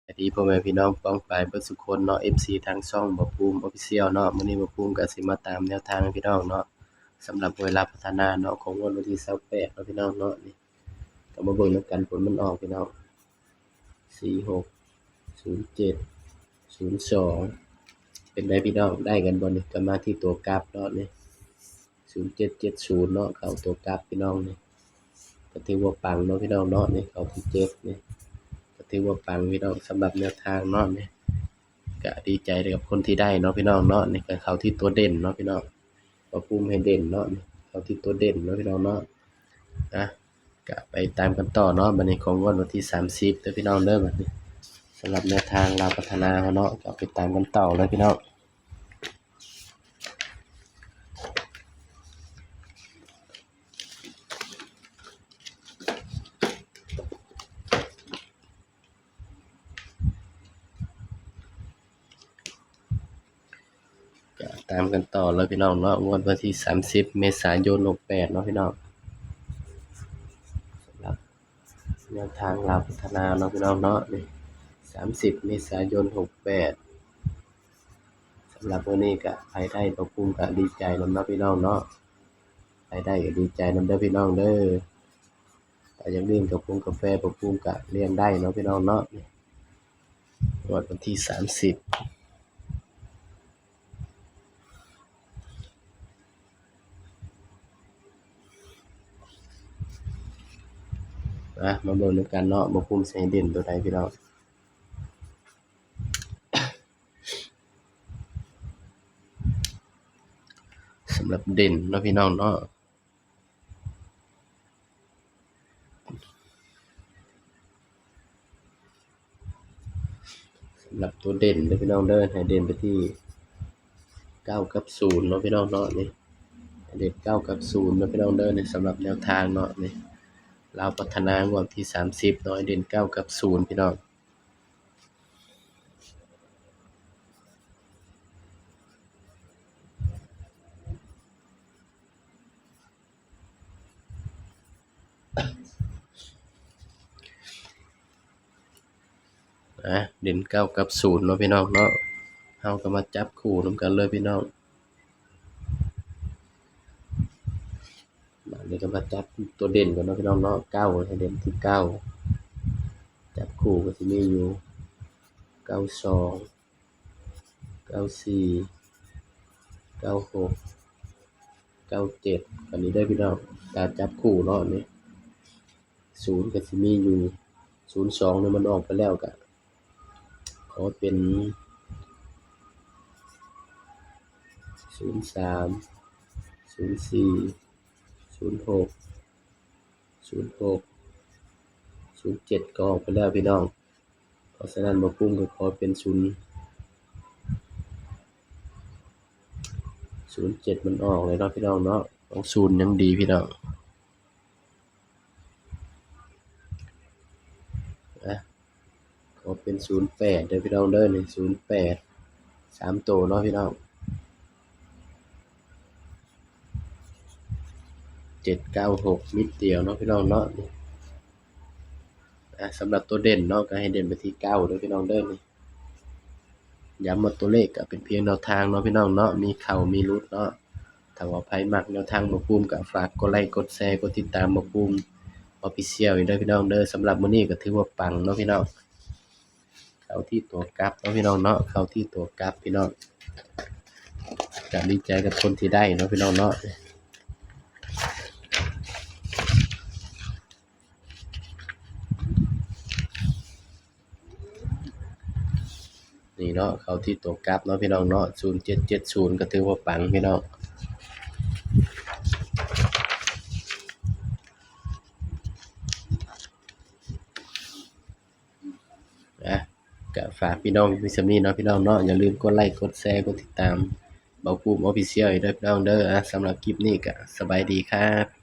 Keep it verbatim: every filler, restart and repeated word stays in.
สวัสดีพ่อแม่พี่น้องป้องปายเบิดสุคนเนาะ เอฟซี ทางช่องบ่าวภูมิ Official เนาะ มื้อนี้บ่าวภูมิก็สิมาตามแนวทางให้พี่น้องเนาะ สำหรับหวยลาวพัฒนาเนาะ ของงวดวันที่ซาวแปดเนาะพี่น้องเนาะ นี่ ก็มาเบิ่งนำกัน ผลมันออกพี่น้อง สี่หก ศูนย์เจ็ด ศูนย์สอง เป็นไดพี่น้อง ได้กันบ่นี่ ก็มาที่ตัวกลับเนาะนี่ ศูนย์เจ็ดเจ็ดศูนย์เนาะ เข้าตัวกลับพี่น้องนี่ ก็ถือว่าปังเนาะพี่น้องเนาะ นี่เข้าที่เจ็ดนี่ ก็ถือว่าปังพี่น้อง สำหรับแนวทางเนาะนี่ ก็ดีใจกับคนที่ได้เนาะพี่น้องเนาะ นี่ก็เข้าที่ตัวเด่นเนาะพี่น้อง บ่าวภูมิให้เด่นเนาะนี่ เข้าที่ตัวเด่นเนาะพี่น้องเนาะ นะ ก็ไปตามกันต่อเนาะ บัดนี้ของงวดวันที่สามสิบเด้อพี่น้องเด้อ บัดนี้ สำหรับแนวทางลาวพัฒนาเฮาเนาะ ก็ไปตามกันต่อเลยพี่น้อง ก็ตามกันต่อเลยพี่น้องเนาะ งวดวันที่สามสิบเมษายนหกแปดเนาะพี่น้อง สำหรับแนวทางลาวพัฒนาเนาะพี่น้องเนาะ นี่ สามสิบเมษายนหกแปด สำหรับมื้อนี้ก็ไผได้บ่าวภูมิก็ดีใจนำเนาะพี่น้องเนาะ ไผได้ก็ดีใจนำเด้อพี่น้องเด้อ แต่อย่าลืมกาแฟกาแฟบ่าวภูมิก็เลี้ยงได้เนาะพี่น้องเนาะ งวดวันที่สามสิบ นะ มาเบิ่งนำกันเนาะ บ่าวภูมิสิให้เด่นตัวใดพี่น้อง สำหรับเด่นเนาะพี่น้องเนาะ สำหรับตัวเด่นเด้อพี่น้องเด้อ ให้เด่นไปที่เก้ากับศูนย์เนาะพี่น้องเนาะ นี่ ให้เด่นเก้ากับศูนย์เนาะพี่น้องเด้อ นี่สำหรับแนวทางเนาะ นี่ ลาวพัฒนางวดที่สามสิบเนาะ ให้เด่นเก้ากับศูนย์พี่น้อง อ่ะ เด่นเก้ากับศูนย์เนาะพี่น้องเนาะ เฮาก็มาจับคู่นำกันเลยพี่น้อง บัดนี้ก็มาจับตัวเด่นก่อนเนาะพี่น้องเนาะ เก้า ให้เด่นที่เก้า จับคู่ก็สิมีอยู่ เก้าสอง เก้าสี่ เก้าหก เก้าเจ็ด อันนี้เด้อพี่น้อง การจับคู่เนาะ อันนี้ ศูนย์ก็สิมีอยู่ ศูนย์สองเนี่ยมันออกไปแล้ว ก็ขอเป็น ศูนย์สาม ศูนย์สี่ ศูนย์หก ศูนย์หก ศูนย์เจ็ด ก็ออกไปแล้วพี่น้อง เพราะฉะนั้นบ่าวภูมิก็ขอเป็น ศูนย์ ศูนย์เจ็ด มันออกเลยเนาะพี่น้องเนาะ ของศูนย์ยังดีพี่น้อง นะ ขอเป็น ศูนย์แปด เด้อพี่น้องเด้อ นี่ ศูนย์แปด สามตัวเนาะพี่น้อง เจ็ดเก้าหก มิดเดียวเนาะพี่น้องเนาะ นี่ อ่ะ สำหรับตัวเด่นเนาะ ก็ให้เด่นไปที่เก้าเด้อพี่น้องเด้อ นี่ ย้ำว่าตัวเลขก็เป็นเพียงแนวทางเนาะพี่น้องเนาะ มีเข้ามีหลุดเนาะ ถ้าว่าไผมักแนวทางบ่าวภูมิก็ฝากกดไลค์ กดแชร์ กดติดตามบ่าวภูมิ Official อีกเด้อพี่น้องเด้อ สำหรับมื้อนี้ก็ถือว่าปังเนาะพี่น้อง เข้าที่ตัวกลับเนาะพี่น้องเนาะ เข้าที่ตัวกลับพี่น้อง ก็ดีใจกับคนที่ได้เนาะพี่น้องเนาะ นี่เนาะ เข้าที่ตัวกลับเนาะพี่น้องเนาะ ศูนย์เจ็ดเจ็ดศูนย์ ก็ถือว่าปังพี่น้อง นะก็ฝากพี่น้องเพียงส่ำนี้เนาะพี่น้องเนาะ อย่าลืมกดไลค์ กดแชร์ กดติดตามบ่าวภูมิ Official อีกเด้อพี่น้องเด้อ อ่ะ สำหรับคลิปนี้ก็สบายดีครับ